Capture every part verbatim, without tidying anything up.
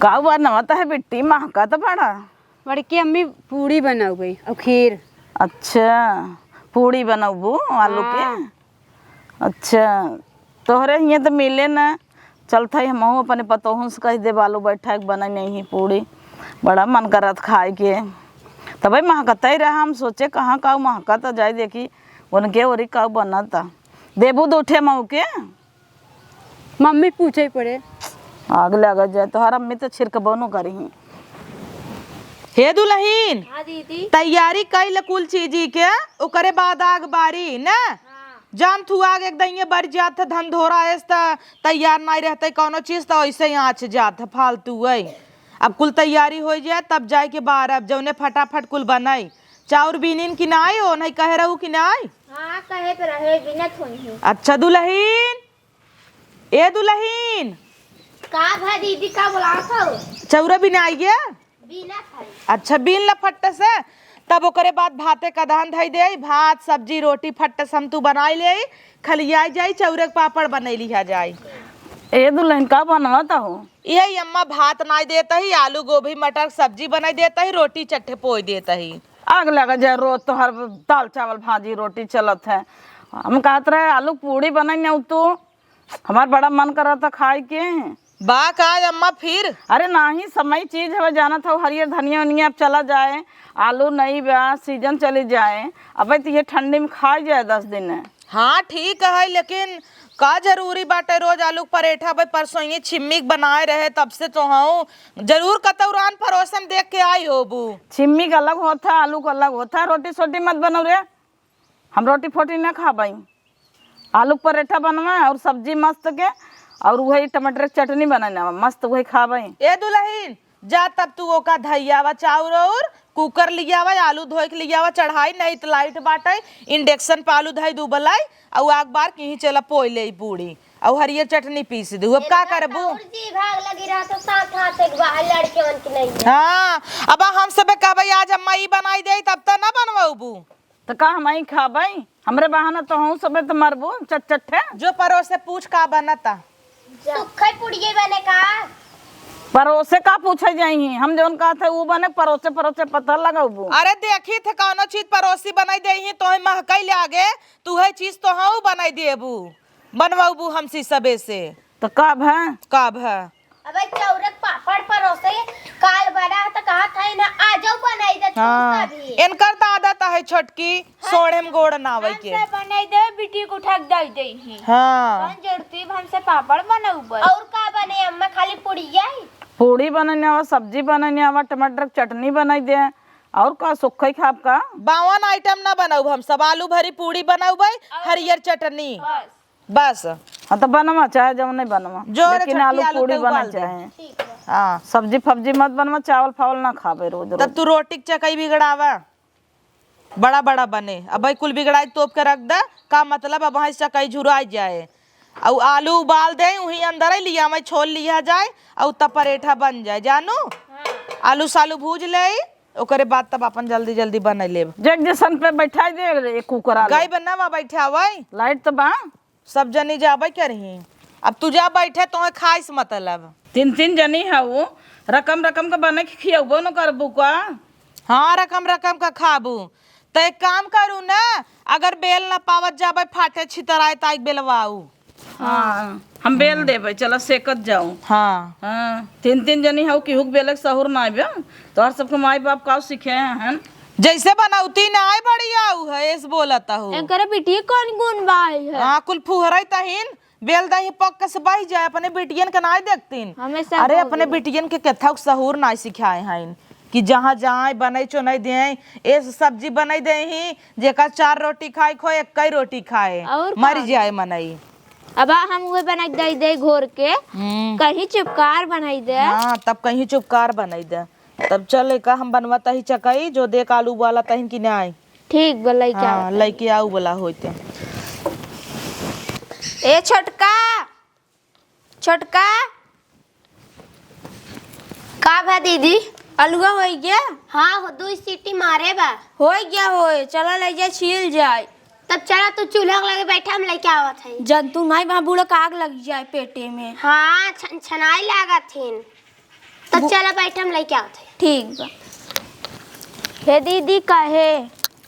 का बनवत है बिट्टी, महकत बड़ा? बड़की अम्मी पूड़ी बनउबे अउ खीर। अच्छा, पूड़ी बनउबू आलू के? हाँ। अच्छा, तोहरे हियाँ त मिले ना। चलत हई, हमहूँ अपने पतोहन से कहि देब, आलू बैठा के बनाई नहीं पूड़ी, बड़ा मन करत खाए के। तबे महकते रहा, हम सोचे कहाँ का महकत, जाए देखी उनके ओरी का बनत। देबू दू ठे मऊ के? मम्मी पूछे पड़े। आग लग जाए, तोहर अम्मी तो छिड़कबो न करी। हे दुलहिन, हाँ दीदी। तैयारी कइल कुल चीजी के, ओकरे बाद आग बारी न। हाँ। जान थू आग एक दइये बर जात है, धन धोरा एस त तैयार नाई रहते कौनो चीज, त ऐसे ही आँच जात है फालतू है। अब कुल तैयारी होइ जाए तब जाए के बार, अब जौने फटाफट कुल बनाई। चाउर बीनिन कि नाई हो, नहीं कहे रहू कि नाई? हाँ, कहे तो रहे, बिनत होई है। अच्छा दुलहिन, ए दुलहिन। का भा दीदी, का बोलात हो? चौरा बिनाइए? बीनत है। अच्छा, बीन ल फट्ट से, तब ओकरे बाद भाते का धान धई दे, भात, सब्जी, रोटी फट्ट से हम तू बनाई ले, खलियाई जाई, चौरे के पापड़ बनई लिहा जाई। ए दुलहिन, का बनवत हो? यही अम्मा भात नाई देत ही, आलू गोभी मटर के सब्जी बनाई देत ही, रोटी चट्ठे पोई देत ही। आग लग जाए, रोज तोहर दाल चावल भाजी रोटी चलत है। हम कहत रहे आलू पूड़ी बनाई न तू, हमार बड़ा मन करत है खाए के। बा का अम्मा फिर? अरे नाही, समय चीज हवे, जानत हौ, हरियर धनिया उनिया अब चला जाए, आलू नहीं बा, सीजन चली जाए, अबे तो ये ठंडी में खाए जाए दस दिन। हाँ ठीक है, लेकिन का जरूरी बाटे रोज आलू के परेठा? भाई परसों ये छिम्मी के बनाए रहे, तब से तो हूँ जरूर कतौ रान परोसन देख के आई होबू। छिम्मी का अलग होता, आलू का अलग होता, रोटी सोटी मत बनाओ रे। हम रोटी फोटी ना खाबई, आलू के परेठा बनवा और सब्जी मस्त के, और वही टमाटर के चटनी बनाना मस्त, वही खाबई। ए दुलहिन, जा तब तू ओका धइयावा, चाउर और कुकर लियावा, आलू धोए के लियावा, चढ़ाई नहीं त लाइट बाटे, इंडक्शन पे आलू धई दू बलाई, और आग बार कहीं चला पोई ले पूड़ी और हरियर चटनी पीस दू। अब का करबू? और जी भाग लगी रहा तो साथ हाथ एक बाहर लड़के मन की नहीं है। हाँ, अब हम सब कहबे आज अम्मा ई बनाई दे, तब त ना बनवाबू। त का हम आई खाबई? हमरे बहाना तो हूँ सबे त मरबू, चट चट्ठे। जो परोसे पूछ का बनता? सुखई पुड़िये बने का? परोसे का पूछे जाई? हम जौन कहत है ऊ बने, परोसे परोसे पता लगाबू। अरे देखी थे कौनो चीज परोसी बनाई दे ही, तोहे महकई लागे, तू है चीज तो हूँ बनाई देबू, बनवाबू हमसी सबे से। त का भा? का भा? अबे चौरक पापड़ परोसे काल बना है तो कहा था ना, आ जाओ बनाई दे तू हाँ, सभी। इनकर तो आदत है छोटकी, हाँ। सोढ़े में गोड़ ना आवे के। हमसे बनाई दे, बिटिया के उठा के दे दे ही। हाँ। कौन जरूरत है हमसे पापड़ बनाऊ बस? और का बने अम्मा, खाली पुड़िया ही? पूड़ी बनाने आवा, सब्जी बनाने आवा, टमाटर के चटनी बनाई दे, और का सुखई खाब का? बावन आइटम ना बनाऊ हम सब, आलू भरी पूड़ी बनाऊ भाई, और हरियर चटनी। बस। बस। हाँ, तो बनवा चाहे जब नहीं बनवा, जो रे लेकिन छोटकी आलू आलू पूड़ी तू बना उबाल दे। चाहे। ठीक बा। हाँ। सब्जी फब्जी मत बनवा, चावल फावल ना खाबे रोज रोज। तब तू रोटी के चकई बिगड़ावा, बड़ा बड़ा बने। अब भाई कुल बिगड़ाई तोप के रख दे, का मतलब अब वहाँ से चकई झुराई जाए। और आलू उबाल दे, वहीं अंदर ही लिया, वहीं छोल लिया जाए, और तब परेठा बन जाए, जानू। हाँ। आलू सालू भूज ले, ओकरे बाद तब अपन जल्दी जल्दी बना लेब। जग जैसन पे बैठाई दे रे कुकर आलू। गई बनवा बैठावई। लाइट तो बा। सब जनी जाबे करही। अब तू जा बैठे, तोहे खाइस मतलब। तीन तीन जनी हऊ, रकम रकम का बने के खियौबो न करबू का? हाँ, रकम रकम का खाबू। त एक काम करू ना, अगर बेल ना पावत जाबे, फाटे छितराए, त आइके बेलवाऊ। हाँ, हम बेल देबे, चला सेकत जाऊ। हाँ। हाँ, तीन तीन जनी हऊ, केहू के बेले के सहूर ना आइबे। तोहर सबके माई बाप का सिखे हैं? जैसे बनौती ना आए बढ़िया उ है, ऐसे बोलत हो। एकर बिटिया कौन गुण बा है? हाँ, कुल फुहराई तहीन, बेल दही पक के से बही जाए, अपने बिटियन के नाई देखतीन। हमेशा अरे, बोल अपने देले। बिटियन के केथौ के सहूर नाई सिखाए हैं कि जहाँ जाए, बनई चुनई दें, ए सब्जी बनई दें ही, जेकर चार रोटी खाए खो, एक ही रोटी खाए, और मर का? जाए मनई। अब हम उहे बना के दे दे घोर के, हम्म। कहीं चुपकार बनाई दे। हाँ, तब कहीं चुपकार बनाई दे। तब चल, एका हम बनवा तही चकई, जो देख आलू वाला तहिन कि नाई। ठीक बा, लइके हाँ, आवत लइके आऊ वाला होते। ए छोटका, छोटका। का भा दीदी? अलुआ होइ गया? हाँ, हो, दुई सीटी मारे बा। होइ गया होए, चला ले जाए, छील जाए। तब चला, तू चूल्हा के लगे बैठा, हम लइके आवत हई। जंतु नाई बा, बूढ़ा का आग लग जाए पेटे में। हाँ, छन-, छनाई लागत हिन। तो बु- चला बैठ, हम लइके आवत है। ठीक बा। हे दीदी, काहे?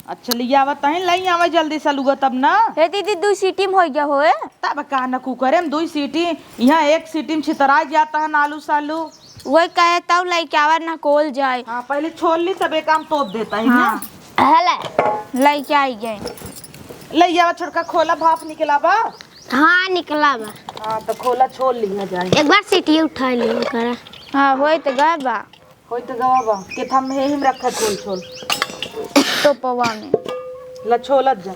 अच्छा, लियावत है, लई आवे जल्दी से लुगा तब ना। हे दीदी, दुइ सीटी में होइ गया होए। तब का न कुकरे में दुइ सीटी, यहाँ एक सीटी में छितराइ जात है आलू सालू। वही कहे तब लइके आवा ना कोल जाए। हाँ, पहले छोल ली तब एक काम तोप देत ही ना। हाँ। हले। लइके आइ गए। लई आवा छोटका, खोला, भाप निकला बा। हाँ, निकला बा। हाँ, तो खोला, छोल लिया जाए। एक बार सीटी उठाइ लिया करा। हाँ, होइत गवा बा। होइत गवा बा। केथा में हेही में रखा छोल, छोल। तोपवा में। ला छोलत जा।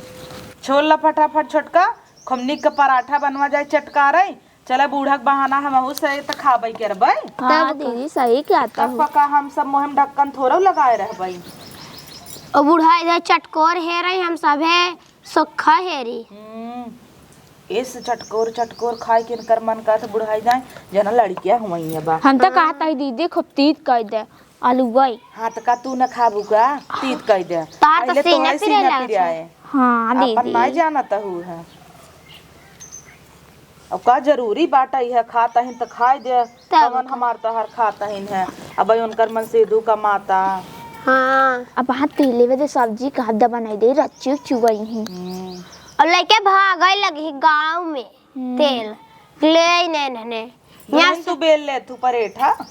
छोल ला फटाफट छोटका, खमनी के पराठा बनवा जाए चटकारे। चला बूढ़ा के बहाना हमहू से त खाबे करबे। हाँ तब का? दीदी, सही कहत हू। पका हम सब मुँह में ढक्कन थोड़ो लगाए रहबे। ओ बूढ़ा इधर चटकोर हेरइ, हम सभे सोखा हेरी। हम्म, एस चटकोर चटकोर खाए के इनकर मन करत बुढ़ाइ जाए, जना लड़किया हुवइया बा। हम तो कहत ही दीदी, खूब तीत कइ दे आलू गई। हाँ, त का तू न खाबू का? तीत कइ दे। तार तो पहले सीना तोहरे पिरे सीना लागत पिरे है। आए। हाँ, आपन दीदी। नाई जानत हू है। अब का जरूरी बाटा, इहे खात हइन त खाइ दे। तब कवन का? हमार तोहार खात हइन है। अब उनकर मन से दू कमाता। हाँ। अब हाथ तेले बदे सब्जी का हद बनाइ दे, रच्ची चुगई ही। हम्म। और लइके भागइ लगी गाँव में। हम्म। तेल ले ही नहीं इन्हने। दुल्हन यहाँ से तू बेल ले, तू परेठा।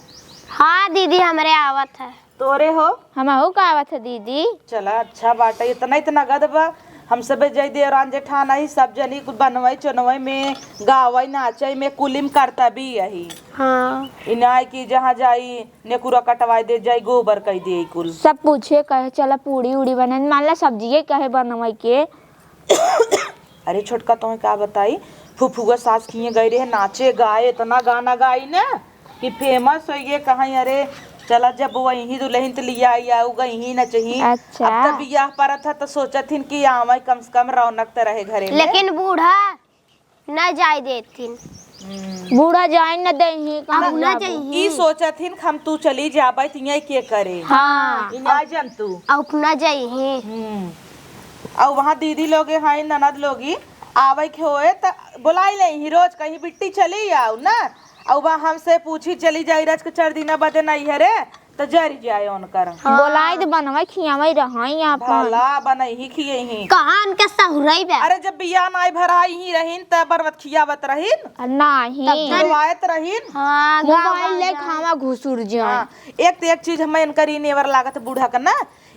हाँ दीदी, हमरे आवत है। तोरे हो? हमहू का आवत है दीदी। चला, अच्छा बाटे, इतना इतना गद बा। हम सबे जई देवरान जेठान आई, सब जनी कुल बनवई चुनवई में, गावई नाचई में, कुलिम करता भी यही। हाँ। इनाय की जहाँ जाई, नेकुरा कटवाई दे जाई, गोबर कई दे कुल। सब पूछे कहे, "चला पूड़ी उड़ी बने, मान ला सब्जिये कहे बनवई के।" अरे छोटका, तोहे का बताई, फुफुआ सास किए गई रहे नाचे गाए, इतना गाना गाई ना कि famous होइ गए। कहाँ, अरे चला, जब वही दुल्हन त लिया आई, आऊ गई ही नचही। अच्छा। अब त बियाह परत है त सोचत हिन कि आवे, कम से कम रौनक त रहे घरे में। लेकिन बूढ़ा न जाए देथिन। हम्म। बूढ़ा जाए न देही, कहाँ अब न जाबू? जइही। ई सोचत हिन कि हम तू चली जाबे त इहाँ के करे? हाँ। ई ना जन तू। अब न जइही। हम्म। अउ वहाँ दीदी लोगे हैं, ननद लोगी, आवे के होए त बोलाई लेही, रोज कहीं बिट्टी चली आऊ ना। अउ वहाँ हमसे पूछी चली जाई, रच के चार दिना बदे नैहरे, त जरि जाए उनकर। हाँ। बोलाई त बनवई खियावई रहई आपन। भला बनई ही खियई ही। कहाँ उनके सहुरई बा? अरे जब बियाह नाई भराई ही रहीन त बनवत खियावत रहीन। नाही। तब बुलवायत रहीन। हाँ, मोबाइल गाँव ले गाँव। खावा घुसुर जाए। हाँ, एक त एक चीज हमें इनकर ई नेवर लागत बूढ़ा के ना,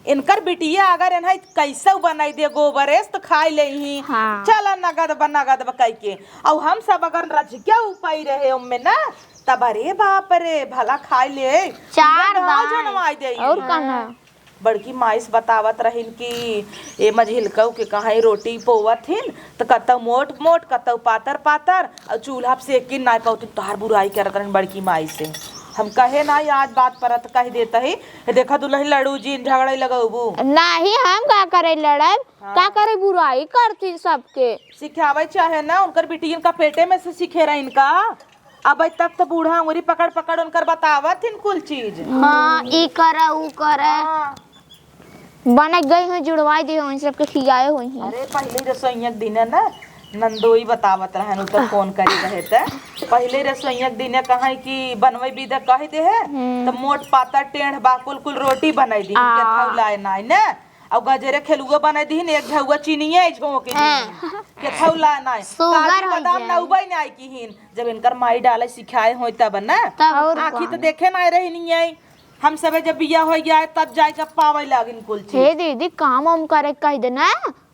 इनकर बिटिया अगर एनहै कैसउ बनाई दे गोबरेस त खाइ लेही। हाँ। चला नगद बा, नगद बा कहि के। अउ हम सब अगर रचिका उपाई रहे ओम्मे ना, तब अरे बाप रे, भला खाइ ले, चार पूरा गाँव बार। जनवाई देई। अउर का ना? बड़की माइस बतावत रहिन कि ए मझिलकऊ के कहाँ रोटी पोवत हिन, त कतउ मोट मोट, कतउ पातर पातर, अउ चूल्हा पे सेकिन नाई पउतिन, तोहार बुराई करत रहिन बड़की माई से। हम कहे नाई, आज बात परत कहि देत ही, "ए देखा दुलहिन लड़ू जिन, झगड़इ लगउबू।" नाही, हम का करइ लड़ब? हाँ। का करइ, बुराई करतिन सबके। सिखावइ चाहे ना, उनकर बिटियन का पेटे में से सिखे रहिन का? अबइ तक त बूढ़ा अंगुरी पकड़ पकड़ उनकर बतावत हिन कुल चीज। हाँ, ई करा, ऊ करा। हाँ। बनइ गइ होई, जुड़वाइ दिहे होई, सबके खियाए होई। अरे, पहिले रसोइया के दिने ना, नंदोई बतावत रहन, उ त फोन करी रहे त। पहिले रसोइया के दिने कहइ कि बनवइ बिदा कहि देहे, हम्म। त मोट पातर टेढ़ बाकुल कुल रोटी बनइ दिहिन, आ। केथउ लाए नाई ने। अउ गजरे खेलुआ बनइ दिहिन, एक झउआ चीनिये झोंक दिहिन। हाँ। केथउ लाए नाई। शुगर काजू होइ बादाम जाए। नउबइ नाई किहिन, जब इनकर माई डालइ सिखाए होई तब ना। तब। अउर आँखी त कौन? देखे नाई रहिन। हम सबे जब बियाह होइ गया है, तब जाए के पावे लागिन कुल चीज। हे दीदी, काम वाम करे के कहि दे ना,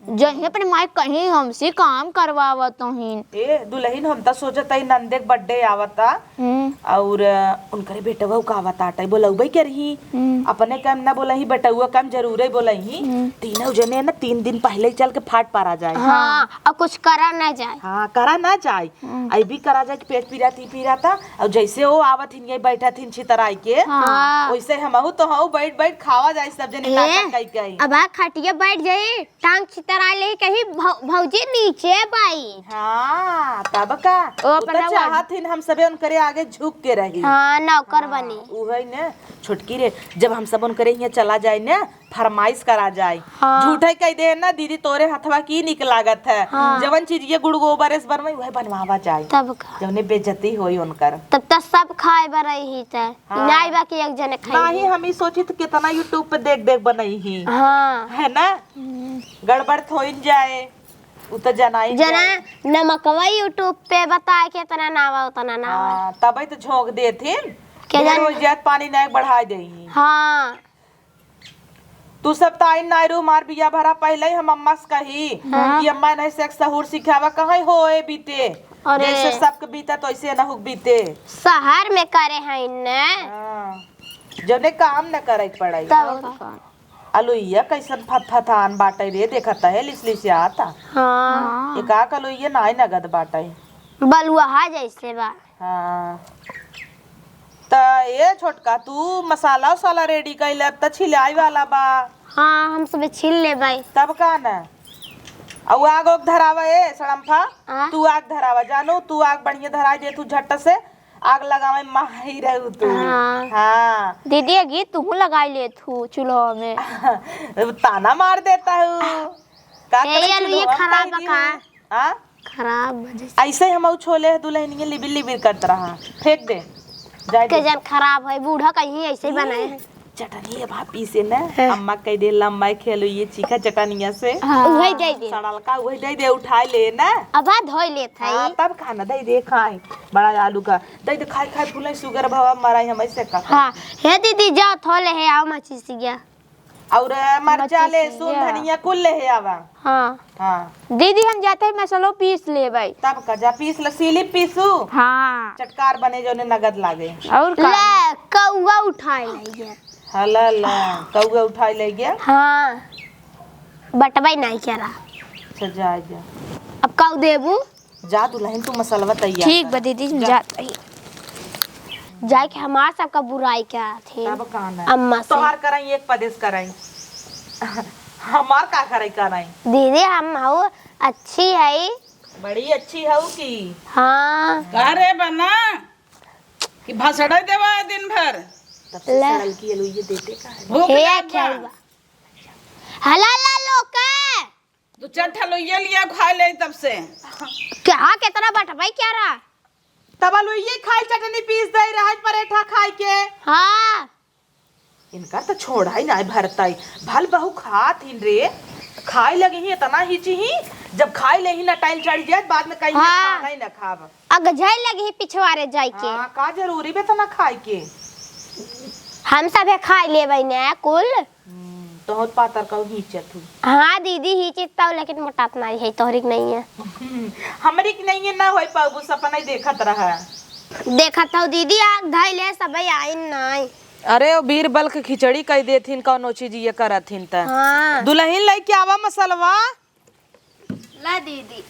जहीं अपने माई कहीं हमसे काम करवावत हिन। ए, दुलहिन, हम त सोचत हई नंदे के birthday आवता, हम्म। अउर, अ, उनकरे बेटवा का आवता, टाई बोलउबे करही। हम्म। अपने काम ना बोलही, बेटउआ काम जरूरे बोलही। हम्म। तीनों जने ना तीन दिन पहिले चल के फाट पारा जाए। हाँ, अउर कुछ करा ना जाए। हाँ, करा ना जाए। हम्म। अइबी करा जाए कि पेट पीरा थी, पीरा था, अउर जइसे वो आवत हिन, यही बैठत हिन छितराई के, हाँ। वइसे हमहू तो हऊ बैठ बैठ खावा जाए सब जने ए, नाटक कई कई। अब आ खटिया बैठ जाई, टांग छित करा ले कहीं भौ-, भौजी नीचे बाई। हाँ, तब का? ओ उ त अपना चाहत हिन हम सबे उनकरे आगे झुक के रही। हाँ, नौकर हाँ, बनी। उहई ने, छोटकी रे, जब हम सब उनकरे हियाँ चला जाए ने, फरमाइश करा जाए। हाँ। झूठे कह दे ना, "दीदी, तोरे हथवा की निक लागत है।" हाँ। जवन चीज ये गुड़ गोबर से बनवाई, वह बनवावा जाए। तब का? जवने बेइज्जती होई उनकर। तब त सब खाए बर रही त। हाँ। नाई बा कि एक जने खाई। नाही, हम ई सोची त कितना YouTube पे देख देख बनई ही। हाँ। है ना? हम्म। गड़बड़ थोइन जाए, उ त जनाई जना जाए। नमकवा YouTube पे बताए के इतना नावा उतना नावा। हाँ, तबे त झोंक देथिन। के ढेर जन हो जात पानी नायक बढ़ाई देही। हाँ। तू सब त आइन नाई रू, हमार बिया भरा पहिले ही हम अम्मा से कही हाँ। कि अम्मा नहीं से एक सहूर सिखावा, कहीं होए बीते। अरे। जैसे सबके बीते, तो ऐसे न हुक बीते। शहर में करे हैं ने। हाँ। जौने काम न करे के पड़े। तब और का? का? अलुइया कैसन फतफतान बाटे रे, देखत है, लिसलिसियात। हाँ। हाँ। एकाक अलुइया नाई नगद बाटे। बलुआहा जैसे बा। हाँ। त ए छोटका, तू मसाला उसाला ready कइले, अब त छिलाई वाला बा। हाँ, हम सबे छील लेबै। तब का न? अउ आग ओग धरावा ए सड़म्फा, हाँ। तू आग धरावा जानू, तू आग बढ़िया धराई दे, तू झट से आग लगावे माहिर हऊ तू। हाँ। हाँ। दीदी, ये गीत तुहू लगाई लेत हू चूल्हा में। ताना मार देता हूँ। का ए करे यार, ये चूल्हा में खराब ताई बा दी का? हूँ? हाँ? खराब वजह से। ऐसे ही हम ऊ छोले है दुल्हनिया लिबिर लिबिर करत रहा। फेंक दे। जाए के दे। जन खराब है, बूढ़ा कहीं ऐसे ही बनाए हैं। चटनी है भाभी से ना, हाँ। अम्मा कह दे लम्बा खेलो ये चीखा चटनिया से। हाँ। उहे दे दे। सड़लका उहे दे दे, उठाए ले ना। अब आ धोई लेत है। हाँ, तब खाना दे दे खाए। बड़ा आलू का। दे दे खाए खाए फूले sugar भवा मराई हम ऐसे का। हाँ। हे दीदी जाओ थोले है आओ मची सी गया। और मरचा, मरचा, लहसुन, धनिया कुल ले आवा। हाँ। हाँ। दीदी, हम जाते ही मसालो पीस लेबै। तब का जा पीस ले, सीली पीसू। हाँ। चटकार बने जौने नगद लागे। और का? ले, कौआ उठाए ले गया। हला ला, कौआ उठाए ले गया। हाँ। बटबै नहीं करा। अच्छा, जा, जा। अब काऊ देबू? जा दुल्हन, तू मसलवा तैयार ठीक कर। बा दीदी, हम जा। जात हई। जाए के हमार सबका बुराई करत है। तब का ना? अम्मा से। तोहार कराई, एक पदेश कराई। हमार का कराई, कराई? दीदी, हम हऊ अच्छी है। बड़ी अच्छी हऊ की? हाँ। का रे बना कि भसड़े देवा है दिन भर? तब से ले। सड़ल की अलुइये देते का है? भूख हे लागल बा। खेलवा। हला ला लोके। दू चार ठा लोइये लिया खा ले तब से। क्या, कितना बटवाई क्या रहा? तब लोइये खाई, चटनी पीस दे रहा, परेठा खाई के। हाँ। इनका तो छोड़ा ही ना भरता ही। भल बहु खात हिन रे, खाए लगे ही इतना हिची ही, जब खाए ले ही ना टाइल चढ़ जाए, बाद में कहीं हाँ। खाना ही ना खाब। अगझाए लगे ही पिछवारे जाए के। हाँ, का जरूरी बे इतना खाए के? हम सब है खाए लेबै ना कुल। हम्म, तोहर पातर का हिचत हूँ। हाँ दीदी, हिचित तो, लेकिन मोटात नाई है, तोहरी के नहीं है। हमरी के नहीं है, ना होई पाबू, सपना ही देखत रहा। देखत हूँ दीदी, आग धइले सबे आइन नाई। अरे, ओ बीरबल के खिचड़ी कह देथिन, कौनो चीज ये करथिन त। हाँ। दुल्हन लइके आवा मसलवा। ला दीदी।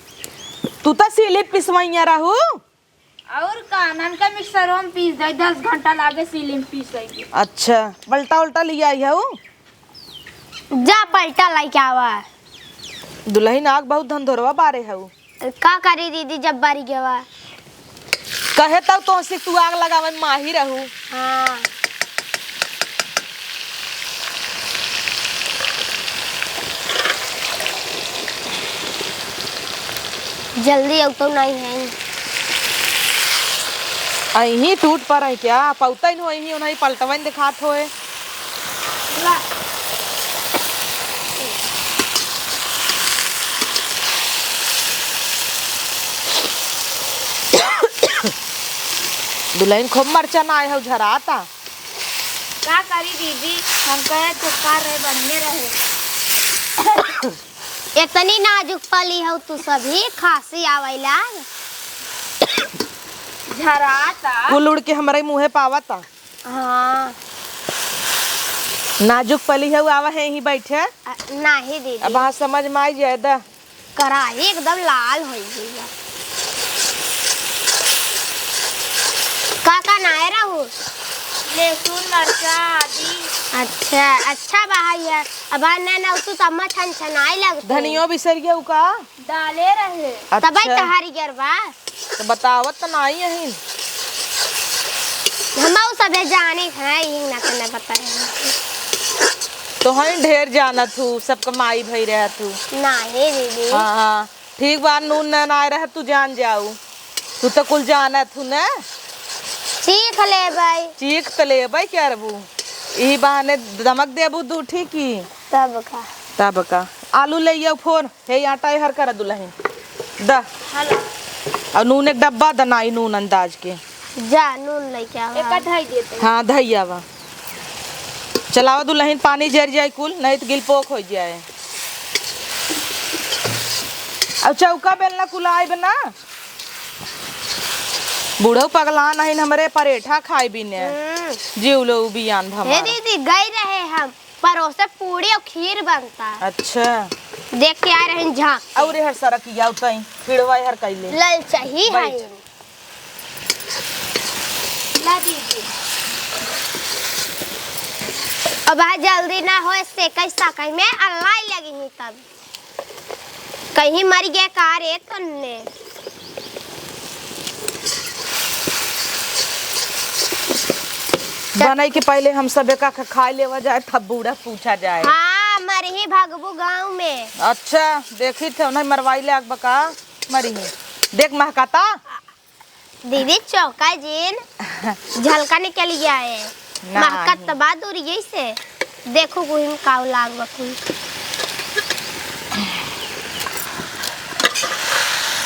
तू त सीली पिसवैया रहू। और का, ननका मिक्सरवा में पीस दे, दस घंटा लागे सीली में पीसे के। अच्छा, पलटा उल्टा लिया आई हऊ? जा पलटा लइके आवा। दुल्हन आग बहुत धंधोरवा बारे हऊ। का करी दीदी, जब बारी गवा। कहे तब तो से तू आग लगावे में माहिर रहू। हाँ। जल्दी अउतो नहीं है। अहीं टूट पर है क्या? पौतन हो अहीं उन्हीं पलटवन दिखात होए। दुल्हन खूब मरचा ना आए हो झराता। का करी दीदी, हम कहे चुपका रहे, बढ़िया रहे। इतनी नाजुक पली हो तू सभी, खांसी आवे लाग। झराता। कुल उड़ के हमरे मुंहे पावता। हाँ। नाजुक पली हो, आवा है ही बैठे। अ, नाही दीदी। अब हाँ समझ में आई जाए दा। कराही एकदम लाल होइ गई बा। का का नाय रहू? लहसुन, मरचा, आदि। अच्छा, अच्छा बा है। अब ना, ना, तू तम्मा छन छनाए लगते। धनियो बिसर गया का? डाले रहे। अच्छा। तबई तहारी गरबा। तो बतावत तो नाई अहिन। हम उ सभे जाने हैं, यही ना करना पता है। तो हैं ढेर जानत हूँ, सबका माई भई रहत हूँ। नाहीं दीदी। हाँ, हाँ, ठीक बा, नून न आए रहे, तू जान जाऊ। तू तो कुल जानत हूँ न। चीख लेबै। चीख त लेबै करबू। यही बहाने दमक देबू दू ठीक की। तब का। तब का। आलू ले आओ फोर। हे आटा हर कर दुलहिन। द। हेलो। और नून एक डब्बा द नाई नून अंदाज के। जा नून लेके आवा। एक धई देते। हाँ, धई आवा। चलावा दुलहिन, पानी जर जाए कुल, नहीं तो गिलपोक हो जाए। अब चौका बेलना कुलाइब ना। बूढ़ो पगला नहीं हमरे परेठा खाए बिने। हम्म। जीव लो बियान हे भमार। दीदी, गई रहे हम। परोसे पूड़ी और खीर बनता। अच्छा। देख के आ रहे हैं झांक के। और हर सरक जाओ तई, खिड़वा हर कैले। ललचही है। बैठ। ला दीदी। अब आज जल्दी ना होए, सेकई सकई में अल्लाई लगी ही तब। कहीं मर गया का रे तन्ने? बनई के पहले हम सबे का ख-, खाए लेवा जाए, तब बूढ़ा पूछा जाए। हाँ, मरही भगबू गाँव में। अच्छा, देखी थे उन्हें मरवाई ले आग बका, मरही। देख महकाता। दीदी चौका जिन झलका निकल गया है। ना महकत ही। त बा दूर यही से। देखो गुहिम काऊ लाग बकुल।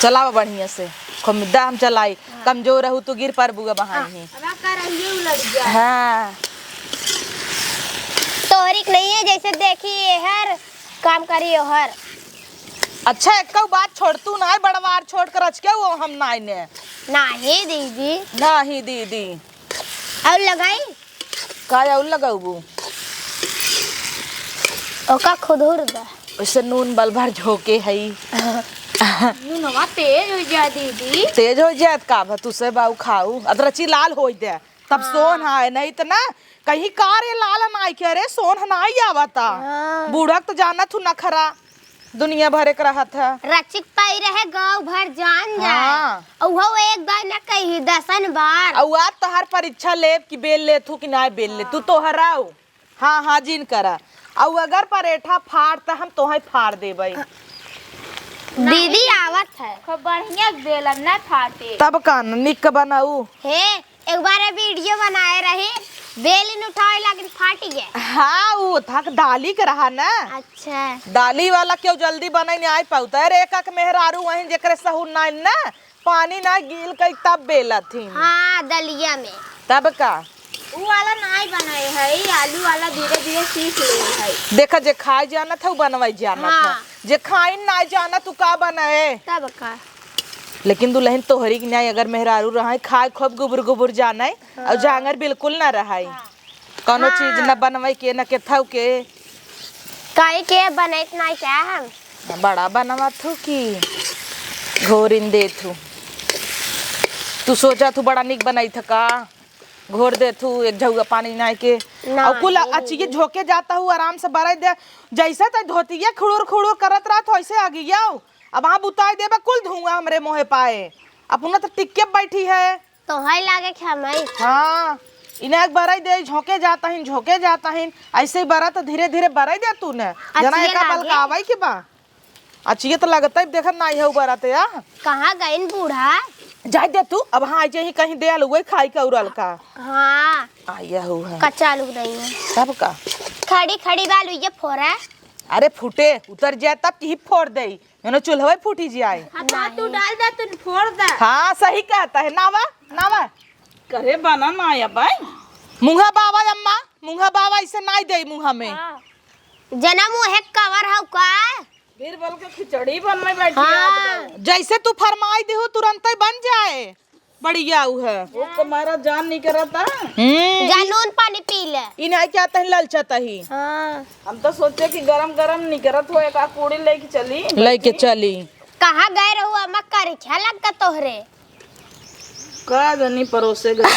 चलावा बढ़िया से। खुमिद्दा हम चलाई। हाँ। कमजोर रहू तू गिर पर बुआ बहाई ही। अब का रहिए उलट गया। हाँ। तोहरी के नहीं है जैसे देखी ये हर काम करी ओहर। अच्छा, एक्कउ बात छोड़ तू, नाहीं बड़वार छोट कर रच के वो हम नाहीं ने। नाहीं दीदी। नाहीं दीदी। और लगाई? का और लगाऊ? ओका खुदुर दा। वैसे नून बल भर झोंके हई। नूनवा तेज हो जाए दीदी। तेज हो जाए का भा, तू से बाऊ खाऊ। अदरची लाल हो दे। तब हाँ। सोन है, नहीं त ना कहीं का रे लाल नाई के रे सोन नाई आवता। हाँ। बूढ़ा त जानत हूँ नखरा, दुनिया भरे के रहत है। रचिक पाई रहे गाँव भर जान जाए। हाँ। अउहो एक बार न कही दसन बार। अउ आज तोहार परीक्षा लेब कि बेल लेत हूँ कि नाई बेल ले, तू हाँ। तोहराऊ। हाँ, हाँ, जिन करा। अउ अगर परेठा फाड़ त हम तोहे फाड़ देबै। दीदी आवत है। खूब बढ़िया बेलन न फाटे। तब का न, निक बनाऊ। हे, एक बार वीडियो बनाए रही, बेलिन उठावे लागिन फाट गए। हाँ, वो थक दाली के रहा ना। अच्छा। दाली वाला क्यों जल्दी बनाई नहीं आइ पाउता। अरे, एक एक मेहरारू वहीं जेकरे सहूर नाई ना, पानी ना गील कई तब बेलत ही। हाँ, दलिया में। तब का? ऊ वाला नाई बनाए है, आलू वाला धीरे धीरे सीख ले है। देखा, जे खाए जानत है, ऊ बनवाई जानत है। हाँ। जे खाइन नाई जानत, ऊ का बनाए? तब का? लेकिन दुलहिन तोहरी के नाई अगर मेहरारू रहे, खाए खूब गुबुर गुबुर जाने, और हाँ। जांगर बिल्कुल ना रहे। हाँ। कौनो हाँ। चीज न बनवाई के, न केथऊ के। काहे के बनैत नाई क्या हम? बड़ा बनवा थू की घोरिन दे थू। तू सोचा थू बड़ा निक बनाई था का? घोर दे थू एक झउआ पानी नाई के। ना, और कुल नहीं, अचिए नहीं। झोंके जाता हूँ, आराम से बराई दे। जैसे तै धोतिया खुड़ुर खुड़ुर करत रहत, वैसे आ गई आओ। अब हाँ बुताई देबे कुल धुआं हमरे मुँहे पाए। अपना तो टिक्के बैठी है। तोहई लागे खेमई। हाँ, इन्हें एक बराई दे, झोंके जाता हिन, झोंके जाता हिन। ऐसे ही बरा तो धीरे धीरे बराई दे तू ने। जना अचिए एका लागे। बलकावई के बा। अचिए तो लगता है, देखत नाई है उ बरा ते या। कहाँ गइन बूढ़ा? जाए दे तू, अब हाँ, जे ही कहीं दे आलू, वही खाई के उरल का। हाँ। आ, यह हु है। कच्चा आलू नहीं है। तब का? खड़ी खड़ी बालू ये फोरा। अरे फूटे, उतर जाए तब की ही फोड़ दे। एनो चूल्हवे फूटी जियाए। हाँ, तो तू नहीं। डाल दे, तू फोड़ दे। हाँ, सही कहता है। नावा, नावा। करे बना ना या बाई। मुँहा बावा अम्मा, मुँहा बावा ऐसे नाई दे मुँहा में। हाँ। जना मुँहे कवर हौ का? बीरबल के खिचड़ी बनवाई बैठी हाँ। आज। जैसे तू फरमाई देहु, तुरंते बन जाए। बढ़िया उ है। भूख के मारा जान निकरता। हम्म। जा नून पानी पी ले। ई नाई क्या तही ललचत ही। हाँ। हम तो सोचे कि गरम गरम निकरत हो, एक आध पूड़ी लेके चली। लेके चली। कहाँ गए रहू अम्मा, करिछा लग गया तोहरे? का जानी परोसे गए।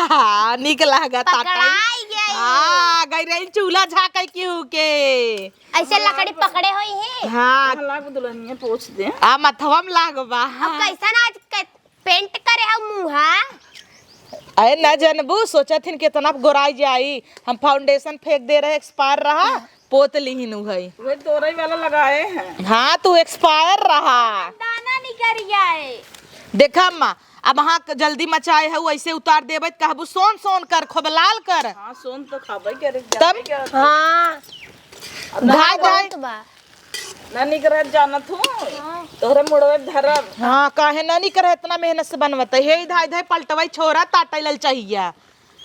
हाँ, निक लागत आटा। पकड़ाई गई। हाँ, गई रही चूल्हा झाँके केहू के। ऐसे लकड़ी पकड़े होई है। हाँ। कहला के दुल्हनिया पोछ दे। आ मथवा में लागबा। अब कैसन आज के पेंट करे हउ मुँहा? अरे ना जनबू, सोचत हिन केतना गोराई जाई। हम फाउंडेशन फेंक दे रहे, एक्सपायर रहा, पोत लिहिन उहई। वही तोरई वाला लगाए हैं। हाँ, तू एक्सपायर रहा। दाना निकल जाए। देखा अम्मा, अब हाँ जल्दी मचाए हउ, ऐसे उतार देबे त कहबू सोन सोन कर, खूब लाल कर। हाँ, सोन तो खाबे करे, तब? जानबे करे। हाँ। अब धाय, धाय। बहुत बा। ना निक रहत जानत हूँ, हाँ। तोहरे मुड़वे धरब। हाँ, काहे ना निक रहे, इतना मेहनत से बनवत है। हे धाय धाय पलटवई छोरा, ताटै लल चाहिया।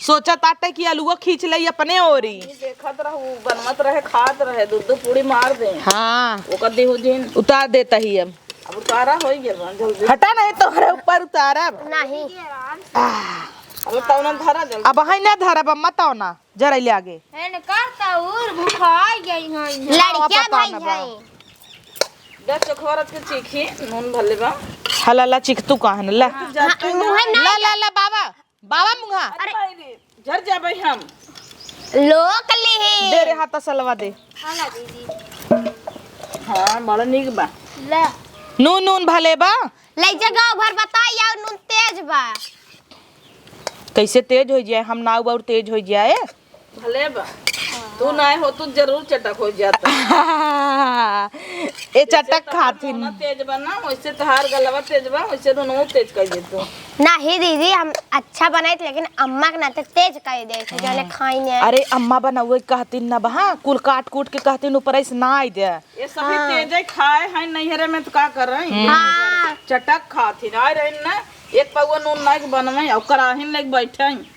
सोचा ताटै कि अलुआ खींच लई अपने ओरी। देखत रहू, बनवत रहे, खात रहे, दू दू पूड़ी मार दे। हाँ। ओकर दिहू दिन। उतार देता ही अब। अब उतारा होई गेल बा, जल्दी। हटा नहीं, तोहरे ऊपर उतारब। नहीं। अब तौना धरा जल्दी। अब है ना धरब, अम्मा तौना। जरैले आगे। एने करता उर भुखाई गई हैं। लड़किया भाई हैं। जा चोखवरत के चीखी, नून भले बा। हला ला चीख तू काहन ला। हाँ, मुँह में ला, ला, ला, बाबा, बाबा मुँहा। अरे, झर जाबे हम। लोक लिही। दे रे हाथ सलवा दे। हाँ, दीदी। हाँ, बड़ा नीक बा। ला। नून, नून भले बा। ले जा गाँव भर बताई, और नून तेज बा। कैसे तेज होइ जाए, हम नाव और तेज होइ जाए। भले बा, तू नाय हो, तू जरूर चटक होइ जाता। ए चटक खाथिन। तेज बा ना, वैसे तहार गलवा तेज बा, वैसे दोनों तेज कर दे तू। नहीं दीदी, हम अच्छा बनाइत, लेकिन अम्मा के नाते तेज कर दे थे, जाने खाई ने। अरे अम्मा बनावे कहतिन ना बहा, कुल काट कूट के कहतिन ऊपर ऐसे ना आई दे। ये सभी हाँ। तेजे खाए हैं नैहरे में तो का कर रही? हाँ। चटक खाथिन, आए रही ना, एक पौवा नून नाई के बनवे, और कराहिन लेके बैठे हैं।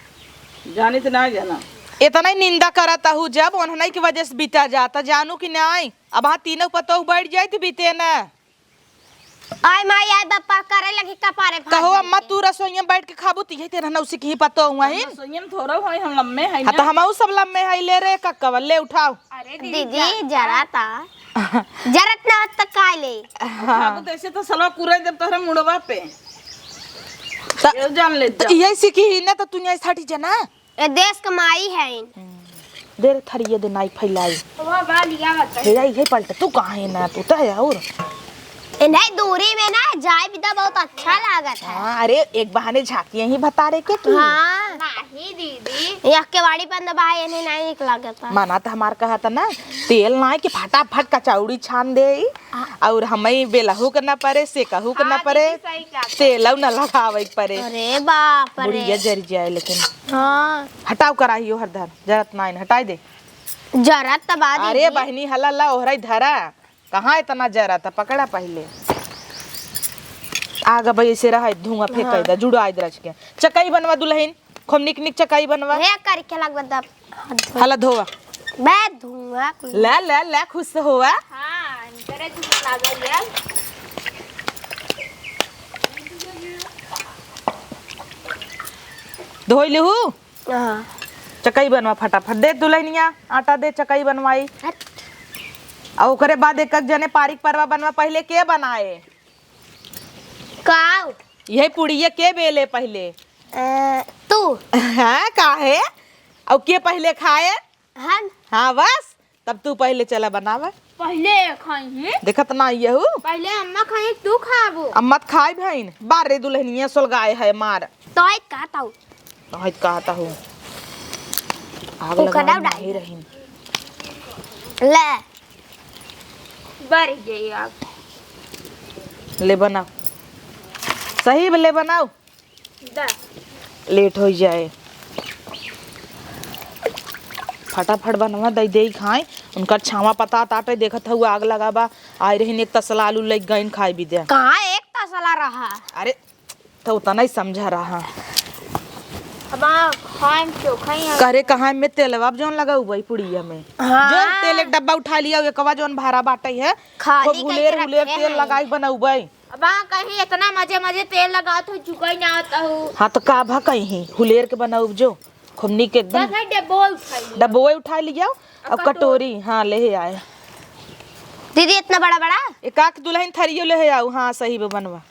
जानित ना जाना। इतना ही निंदा करत हूँ, जब उन्हने की वजह से बीता जाता, जानू कि नाई? अब हाँ तीनों पतोह बैठ जाए तो बीते ना। आय माई, आय बापा, करे लगी कपारे फाड़ कहो देते। अम्मा, तू रसोइया में बैठ के खाबू, तो यही तेरा नौसिक ही पतोह हुआ ही। रसोइया में थोड़ा होई, हम लम्बे हैं हाँ, तो ना। हम सब लम्बे हैं, ले रे कक्कवा, ले उठाओ। अरे दीदी, दीदी, जा- जरा ता। जरत ना होत त का ले? हाँ। खाबू तो ऐसे तो सलवा कुरे देब तोहरे मुड़वा पे। त- ये जान ले त जा। यही सीखी ही ना, तो तू यही साटी जना। ए देश के माई है। दे रे थरिया दे, नाई फैलाई। वो बा लिया बता। हे, हे पलट, तू कहाँ है ना, तू तो है और। इन्हें दूरी में ना जाए भी तो बहुत अच्छा लागत है। हाँ, अरे एक बहाने झांकी यहीं भतारे के तू। हाँ। नहीं दीदी। ये केवाड़ी बंद बा, इन्हें नहीं निक लागत है। मना तो हमार कहा था ना, तेल ना कि फटाफट कचौड़ी छान दे। आ। और हमें बेलहू के ना परे, सेकहू के ना हाँ, परे, दीदी, सही कहा। तेलऊ ना लगावे के परे। अरे बाप रे। बुढ़िया जर जाए लेकिन। हाँ। हटाओ कराही ओहर धर, जरत नाइन, हटाई दे। जरत त बा अरे दीदी। बहिनी, हला ला ओहराई धरा, कहाँ इतना जरत, पकड़ा पहिले। आग भाई ऐसे रहा, धुआं फेंक हाँ। दे, जुड़ाई दे रच के। चकई बनवा दुल्हन, खूब निक निक चकई बनवा। हे करके लगवा दब। हला धोवा। बे धुआं कुल। ले, ले, ले, खुश होवा। हाँ, इनकरे धुआं लागल है। धोई लेहू? हाँ। चकई बनवा फटाफट। दे दुल्हनिया, आटा दे, चकई बनवाई। हट। आ ओकरे बाद एक एक जने पारिक परवा बनवा, पहिले के बनाए? काऊ? यही पुड़िया के बेले पहिले? अ, तू। हाँ, काहे? और के पहिले खाए? हम। हाँ, बस, तब तू पहिले चला बनावे। पहिले खाई है। देखत ना यहू। पहिले अम्मा खाई, तू खाबो। अम्मा त खाई भइन। बार रे दुल्हनिया सोलगाए है मार। तोय का ताऊ? तोय का ताऊ? आग ओकर लगा डाल। नहीं रही। ले। बढ़ गई आग। ले बनाओ। सही ले बनाओ। दा। लेट हो जाए। फटाफट बनवा, दई दे खाए। उनकर छावा पता ताटे, देखत हऊ आग लगा बा। आए रहिन एक तसला आलू लग गइन खाए भी दे। कहाँ एक तसला रहा? अरे, तो उतना ही समझा रहा। अब आ खाए में चोखा ही है। करे कहाँ में तेलवा अब जौन लगा हुआ है पुड़िया में। हाँ। जौन तेल एक डब्बा उठा लिया, एकवा जौन भरा बाटे है। खाली खूब हुलेर, करके हुलेर रखे तेल हैं। लगाई बनउबै। अब आ कहीं इतना मजे मजे तेल लगात हो, चुका ही ना आता हो। हाँ, तो का भा कहीं हुलेर के बनाउब जो खूब नीक एकदम। बस है डब्बो उठा लिया। डब्बो उठा लिया। अब अब कटोरी। कटोरी, हाँ, ले आए। दीदी, इतना बड़ा बड़ा? एक आख दुल्हन थरियो ले आऊ। हाँ, सही बा, बनवा।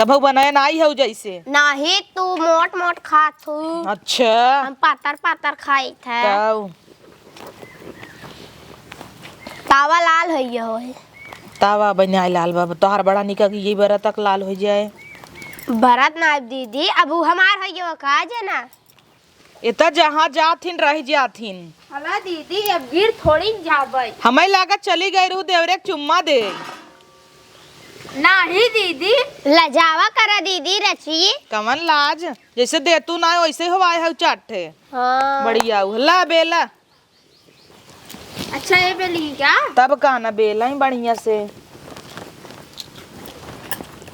तब हऊ बनाए ना आई हऊ जैसे। नाही, तू मोट मोट खात हू। अच्छा। हम पातर पातर खाइत है। तब तावा लाल होइ गयो है। तावा बनाए लाल बा, तोहार बड़ा निका कि ये बरा तक लाल होइ जाए। बरत ना दीदी, अब उ हमार होइ गयो का जे ना। ए त जहाँ जाथिन रह जाथिन। हला दीदी, अब गिर थोड़ी न जाबै। हमें लागत चली गई रहू देवरे के चुम्मा दे। नाही दीदी। लजावा करा दीदी रची। कवन लाज? जैसे देतू ना वैसे हवाए हऊ चाटे। हाँ। बढ़िया हऊ। ला बेला। अच्छा, ये बेली क्या? तब का ना बेला ही बढ़िया से।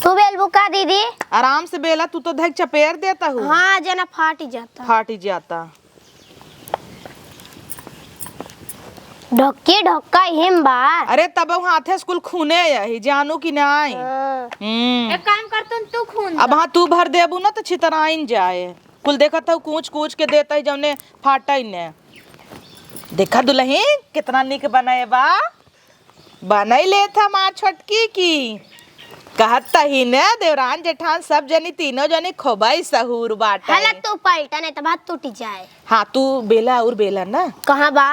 तू बेलबू का दीदी? आराम से बेला, तू तो धक चपेर देता हूँ। हाँ, जना फाट जाता। फाट जाता। ढक्की ढक्का हिम बा। अरे तब हाथे से कुल खूने यही, जानू कि नाई? हाँ। हम्म। एक काम कर, तुम तू खून अब दो। हाँ, तू भर देबू ना तो छितराइन जाए। कुल देखत हऊ कूच कूच के देत है जौने फाटै ने। देखा दुलहिन कितना निक बनाए बा। बनाई लेत हमार छोटकी की। कहत तही ने देवरान जेठान सब जनी तीनों जनी खोबई सहूर बाटे। हला तू पलटा नहीं तो भात टूटी जाए। हाँ, तू बेला और बेला ना। कहाँ बा?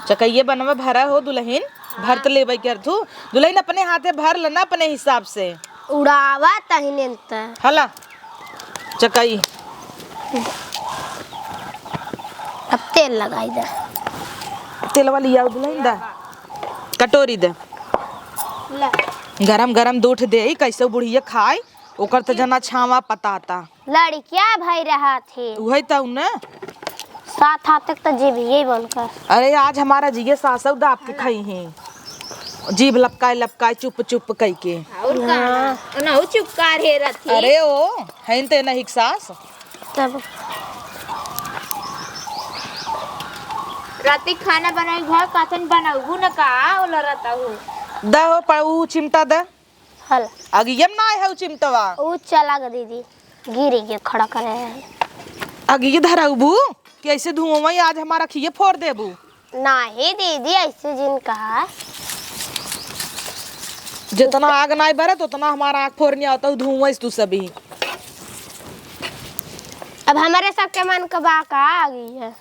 चकइये बनवा भरा हो दुलहिन, भर त लेबै कर तू। दुलहिन अपने हाथे भर लेना अपने हिसाब से। उड़ावा तहिने त। हला, चकई। अब तेल लगाई दे। तेलवा लिया दुलहिन दा। कटोरी दे। ला। गरम गरम दूध दे, कैसे बुढ़िया खाए, ओकर त जना छावा पताता। लड़किया भई रहा थे। उहै त उन्हें। सात हाथ तक तो जीभिए बन कर। अरे आज हमारा जिये सासौ दाब के खाई हैं। जीभ लपकाए लपकाए चुप चुप कई के। और का? हाँ। उनहु चुप का रे रथी। अरे ओ, हैं ते नहीं सास। तब। राती खाना बनाई घर काथन बनाऊ न का ओला रहता हूँ। द हो पर ऊ चिमटा द। हल। अगियम ना आए है उ चिमटवा। उ चला ग दीदी, गिर गए खड़ा करे है। अगिये धराउबू कि ऐसे धुआं आज हमारा खिए फोड़ देबू। नाही दीदी, ऐसे जिन कहा। जितना आग नाई बरत, उतना हमारा आँख फोड़ने आता हूँ, धुआं तू सभी। अब हमारे सबके मन का बा का आ गई है।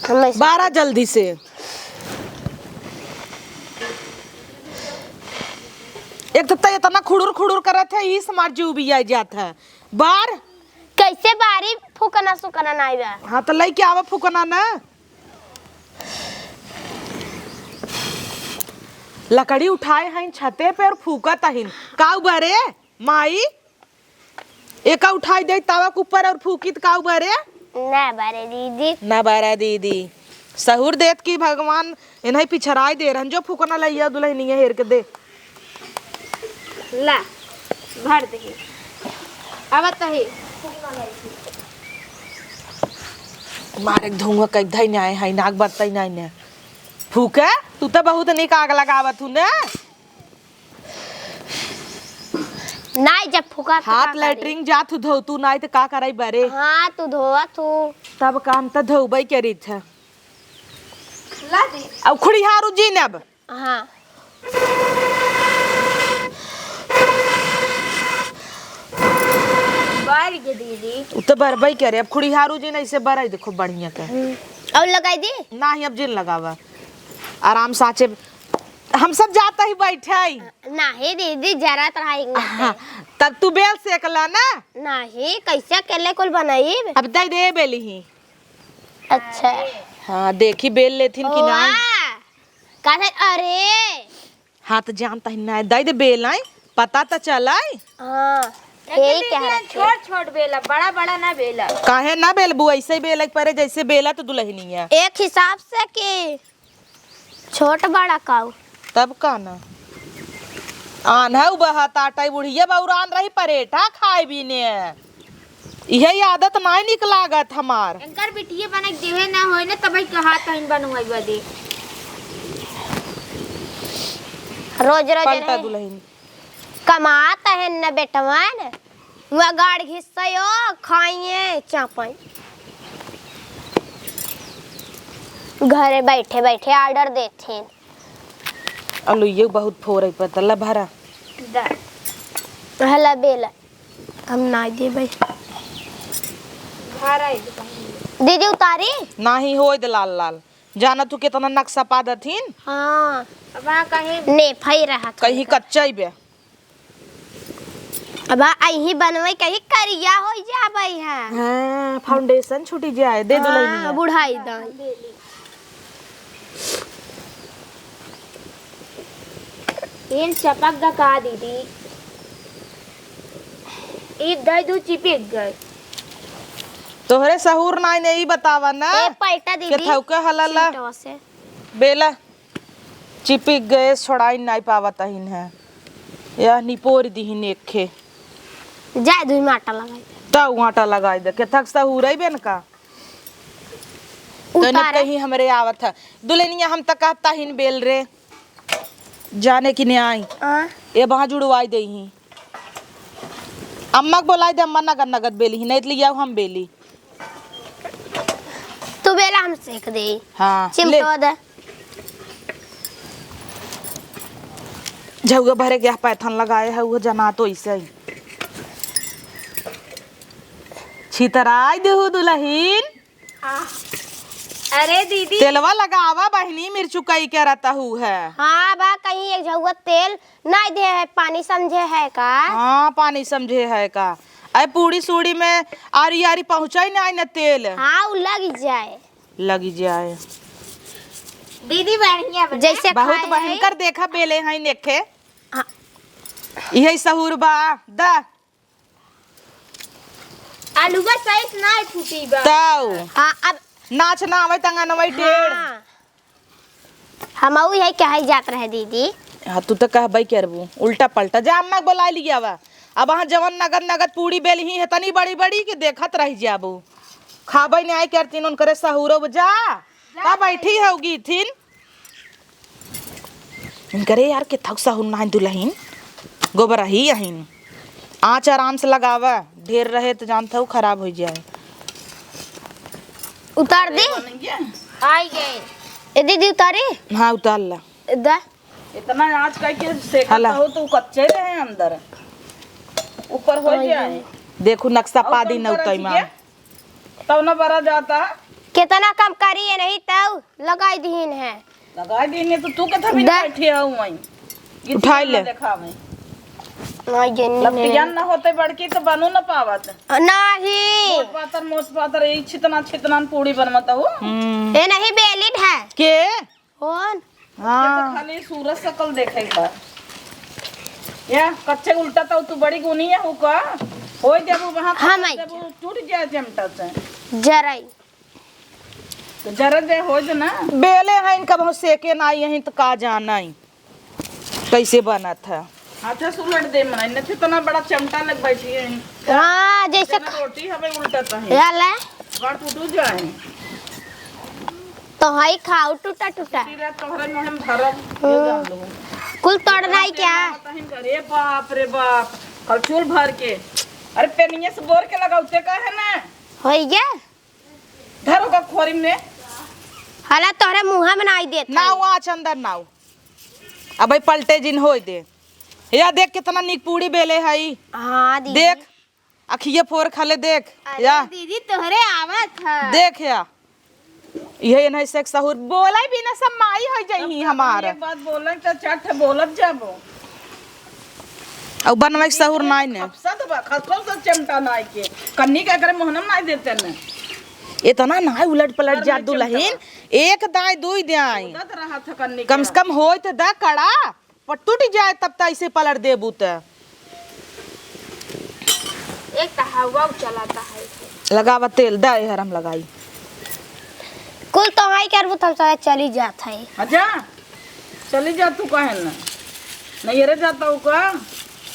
हम ऐसे बारा जल्दी से। एक तो तै इतना खुड़ुर खुड़ुर करत है, ई हमार जीव भी आ जात है। बार। कैसे बारी फूकना सुकना नाई बा? हाँ, तो लइके आवा फूकना ना। लकड़ी उठाए हैं छते पे और फूकत हैं। काऊ बरे? माई, एका उठाई दे तावा के ऊपर और फूकी त काऊ बरे? ना बरे दीदी। ना बरे दीदी। सहूर देत की भगवान इन्हें पिछराई दे रहन। जो फूकना लइया दुलहिनिया हेर के दे। ला, भर दे। अब तही। मारे धुआं कई धई नाई है, नाक बरतई नाई ने। फूके, तू तो बहुत निक आग लगावत हूँ ने। नाई जब फूका त हाथ का करी? लैट्रिन जात हूँ धो तू, नाई त का करई बरे? हाँ, तू धोवत हूँ। तब काम त धोबई करीत है। ला दे। अब खुड़िहारू जीन अब। हाँ। बारी के दीदी। उ त बरबई करे, अब खुड़िहारू जीन ऐसे बरई देखो बढ़िया के। हम्म। और लगाई दी? नाही, अब जिन लगावा। आराम साचे हम सब जाता ही बैठे। नाही दीदी, जरा तरह एक ना हाँ, तब तू बेल सेकला ना। नाही, कैसे अकेले कुल बनाई? अब दे दे बेली ही। अच्छा। हाँ, देखी बेल लेथिन कि ना। कहते, अरे। हाँ, तो जानता ही ना, दे दे बेल आई, पता तो चलाई। हाँ, लेकिन यही दीदी, कह रहे थे। छोट छोट बेला, बड़ा बड़ा ना बेला। काहे ना बेलबू, ऐसे ही बेले के परे जैसे बेला तो दुलहिनिया। एक हिसाब से कि छोट बड़ा काऊ। तब का ना? आन्हौ बहत आटा बुढ़िया बौरान रही परेठा खाए बीने। इहे आदत नाई निक लागत हमार। एनकर बिटिये बने के देहे ना होई ना, तबई कहा तहिन बनवाई बदे। रोज रोज पलटा नहीं। दुलहिन। कमात है न बेटवन। हुआ गाड़ घिस्सयो, खाइए, चापई। घरे बैठे बैठे order देथिन। अलुइयो बहुत फोरे पतला भरा। दा। हला बेला, हम नाई देबै। घर आई दे पहले। दीदी उतारी? नाही, होय दे लाल लाल। जाना तू केतना नक्शा पा दथिन? हाँ। अब आ कहीं ने फई रहा था कहीं तो। कच्चा ही बे। अब आ अहीं बनवै कहीं करिया होइ जाबै है। हाँ, foundation छूटी जाए, दे दुलहिनिया। हाँ, बुढ़ाई दाई। तेल चपक गा का दीदी? ई दई दू चिपक गए। तोहरे सहूर नाई ने ई बतावा ना। ए, पैटा दीदी। के थौके हलाला। चीटवा से। बेला, चिपक गए, छोड़ाई नाई पावत अहिन है। यह निपोर दिहिन एक खे। जाए दुई में आटा लगाई दे। तउ आटा लगाई दे। के थक सहूर आई बेन का? तने उतारा। कहीं हमरे आवत है। दुलहिनिया हम तक कहता हिन बेल रे। जाने की ने आई। हाँ। ये वहाँ जुड़वाई दे ही। अम्मा के बोलाई दे, अम्मा नगद नगद बेली ही, नहीं तो लियाओ हम बेली। तू बेला हम सेक दे। हाँ, चिमटो ले। दे। झउआ भरे गया पैथन लगाए है, वो जना तो ऐसे ही। छितराई देहु दुलहिन। आ, अरे दीदी। तेलवा लगावा बहिनी, मिर्चुकई के रहता हु है। हाँ बा, कहीं एक झउआ तेल नाई दे है, पानी समझे है का? हाँ, पानी समझे है का? अरे पूड़ी सूड़ी में आरी आरी पहुँचाई ना, आई ना तेल। हाँ, उ लग जाए। लग जाए। दीदी बढ़िया बना। जैसे बहुत खाए है। भयंकर देखा बेले हैं नेखे। हाँ। यही सहूर बा, दा। आलूवा साइज ना फूटी बा। ताऊ। हाँ, अब नाच ना आवे तंगन वही टेढ़। हाँ। हम अउ यही कहे जात रहे दीदी। हाँ, तू तो कहबे करबू, उल्टा पलटा। जा अम्मा के बोला लिया बा। अब वहाँ जवन नगद नगद पूड़ी बेल ही है, तनी बड़ी बड़ी के देखत रह जाबू। खाबे नहीं आए करतीन उनकरे सहूरो जा। का बैठी होगी थिन? इनकरे यार के थक सहूर नाइन दुलहिन, गोबर ही अहिन। आँच आराम से लगावा, ढेर रहे तो जानत हउ खराब होइ जाए। उतार दे। आई गए। ए दीदी उतारी? हाँ, उतार ला। दा। इतना आँच कइ के सेकत हला। हो तो कच्चे रहे अंदर, ऊपर हो जाए। देखू नक्शा और पा दी कम नौतई करा मा। छिए। तब ना बरा जाता। कितना कम करी ये नहीं तब लगाई दीन है। लगाई दीन है तो तू के थमी दा। बैठी है वहीं। उठाई ले। देखावे। नहीं, ये नहीं। लपटियान ना होते बड़की तो बनो ना पावत। नहीं। मोट पातर, मोट पातर, यही छितना, छितना पूड़ी बनवत हूँ। हम्म। ये नहीं बेलिन है। के? कौन? हाँ। ये तो खाली सूरज सकल देखे बा। या कच्चे उल्टा तो तू बड़ी गुनी है, हो का? होई देबू वहाँ हाँ, कच्चे माई। देबू, टूट जाए चमटा से। जराई। तो जरा दे हो जो ना। बेले हैं इनका बहुत सेके ना आई हैं तो का जाना ही कैसे बनत है। अच्छा सुलट दे मना, इन्हें तो इतना बड़ा चमटा लग बैठी है। हाँ, जैसे जना रोटी हमें उल्टा तो है। या ले। गड़ टूटू जाए। तो हई खाऊ टूटा टूटा। पूरा तोहरे में हम भरब, ये हम्म। जान लो। कुल तोड़ना ही क्या? तहिन का, रे बाप रे बाप, कलछुल भर के। अरे पेनिये से बोर के लगाउते का है ना? होई गया? धरो का खोरी में। हला तोहरे मुँह में नाई देत नाव हई। आँच अंदर नाव। अबे पलटे जिन होई दे। या देख कितना नीक पूड़ी बेले हई। हाँ दीदी। देख। अखिए फोर खाले देख, अरे या। दीदी, तोहरे आवत ह। देख या। इहे इन्हें से सहूर बोलै भी ना, सब माई होइ जइहीं हमार। एक बात बोलै त चट बोलब जाबो। अउ बनवै के सहूर नाई ने। खपसा तो बा, खपसा से चमटा नाई के। कन्नी का करे मोहनम नाई देते ने। इतना नाई उलट पलट जा दुलहिन, एक दाई, दुई दाई। बोलत रहा था कन्नी कम से कम होई त दा कड़ा। पर टूट जाए तब त ऐसे पलट देबू त। एक त हवा चलाता है। लगावा तेल, दा एहर हम लगाई। कुल तो हाई करबू त हम सब चली जात है। अच्छा, चली जा तू काहे ना? नैहरे जाता हूँ का?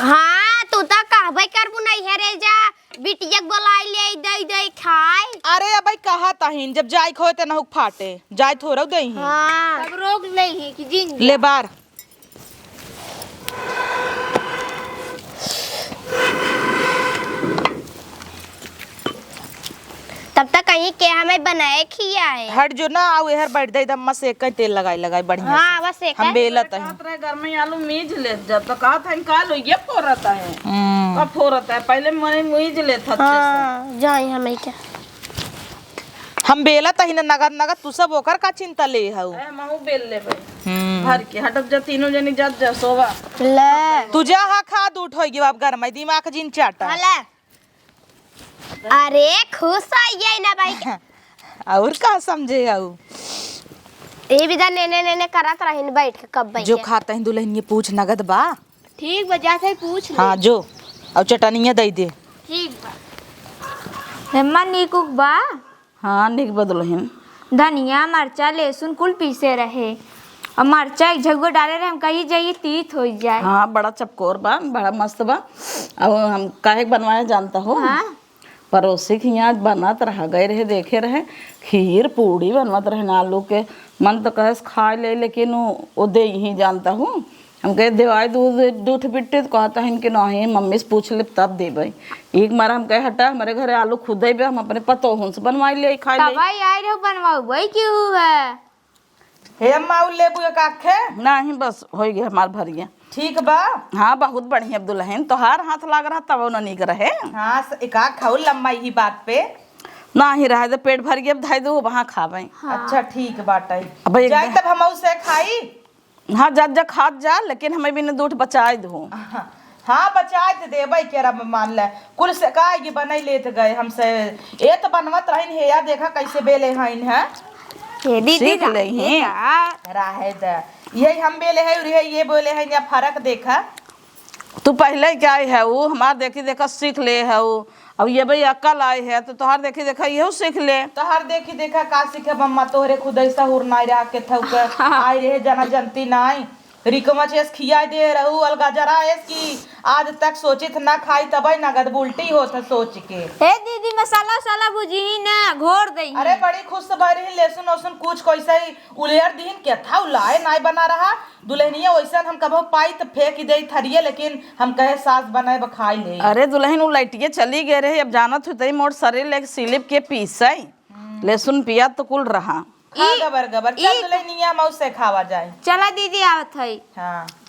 हाँ, तू त कहबे करबू नैहरे जा, बिटिया के बोलाई ले दे दे खाए। अरे अबे कहा तहिन, जब जाए के होए त नहुक फाटे, जाए थोड़ा दे ही। हाँ। तब रोक ले ही कि जिन जा। ले बार। तब तक यही के हमें बनाए खिया है। हट जो ना, आउ एहर बैठ दे, एकदम मस्त एक तेल लगाई लगाई बढ़िया हाँ, से। बस एक हम है। बेलत हई। कहत रहे घर में आलू मीज लेत जा, तो कहत है का लो ये फोरत है। हम्म। का फोरत है, पहले मने मीज लेत अच्छे से। हाँ, जाई हमें क्या। हम बेलत ही ना नगद नगद, तू सब ओकर का चिंता ले हऊ। ए, महू बेल लेबे। हम्म। भर के हटब जा, तीनों जनी जात जा सोवा। ले। तू जा, हा, खा, दूठ होई गयो अब घर में, दिमाग जिन चाटा। हाँ, ले। अरे खुश होइए ना भाई। और का समझे हऊ? ए विदा नेने नेने करत रहिन बैठ के कब बैठ जो के। खात ही दुल्हन ये पूछ नगद बा। ठीक बा, जात है पूछ ले। हाँ जो, और चटनिया दे दे। ठीक बा। एम्मा नीक उक बा? हाँ, नीक बा दुल्हन। धनिया, मरचा, लहसुन कुल पीसे रहे। और मरचा एक झगुआ डाले रहे, हम कही जाइए तीत हो जाए। हाँ, बड़ा चपकोर बा, बड़ा मस्त बा। अब हम काहे के बनवाए जानता हो? हाँ। पड़ोसी के यहाँ बनत रहा, गए रहे, देखे रहे, खीर पूड़ी बनवत रहे ना आलू के। मन तो कहे खाए ले, लेकिन वो, वो दे ही जानता हूँ। हम कहे देवाई दूध दूठ बिट्टे, तो कहता है इनके नहीं, मम्मी से पूछ ले तब देबे। एक मारा हम कहे हटा, हमारे घरे आलू खुदे बे, हम अपने पतोहन से बनवाई ले, खाए ले। तबाई आई रहो बनवाऊ, वही क्यों है? हे अम्मा, उ लेबू एक आखे? नाही, बस होइ गया हमार भरिया। ठीक बा? हाँ, बहुत बढ़िया दुल्हन, तोहार हाथ लाग रहा तब न नीक रहे। हाँ, स-, एक आख खाऊ लम्मा यही बात पे। नाही रहे तो पेट भर गया, अब धाई दू वहाँ खावे। हाँ। अच्छा, ठीक बाटे। अब एक जाए तब हम उसे खाई। हाँ, जा, जा, खात जा, लेकिन हमें भी न दूठ बचाए दो। हाँ, हाँ, बचाए त देबै के रब मान ले। कुल से का ये बनाई लेत गए हमसे। ए त बनवत रहिन हे, या देखा कैसे बेले हइन है। हे दीदी, सीख ले ही। रहे द। यही हम बेले है, और ये, ये बोले हैं, या फर्क देखा। तू पहले क्या है वो, हमार देखी देखा सीख ले है वो। अब ये भाई अक्कल आए है, तो तोहार देखी देखा इहो सीख ले। तोहार देखी देखा का सीखे मम्मा, तोहरे खुद ऐसा हुर नाई रहा के थौके। आए रहे जना जनती नाई। रिकमच एस खियाई दे रहू, अलगजरा एस की आज तक सोचित ना खाई, तबे नगद उल्टी होत है सोच के। ए दीदी, मसाला उसाला भुजी ना, घोर दई। अरे बड़ी खुश भरी, लहसुन उसुन कुछ कैसे ही उलेर दीन के था, उलाए नाई बना रहा। दुल्हनिया वैसन हम कबो पाई त फेंक दे थरिये, लेकिन हम कहे सास बनाए ब खाई ले। अरे दुल्हन, उ लैटिये चली गए रहे, अब जानत हुई तई मोर सरे ले सिलिप के पीसई। लहसुन पियाज तो कुल रहा। खा ई, गबर गबर। चल ई दुल्हनिया, मौसे खावा जाए। चला दीदी, आवत हई। हाँ।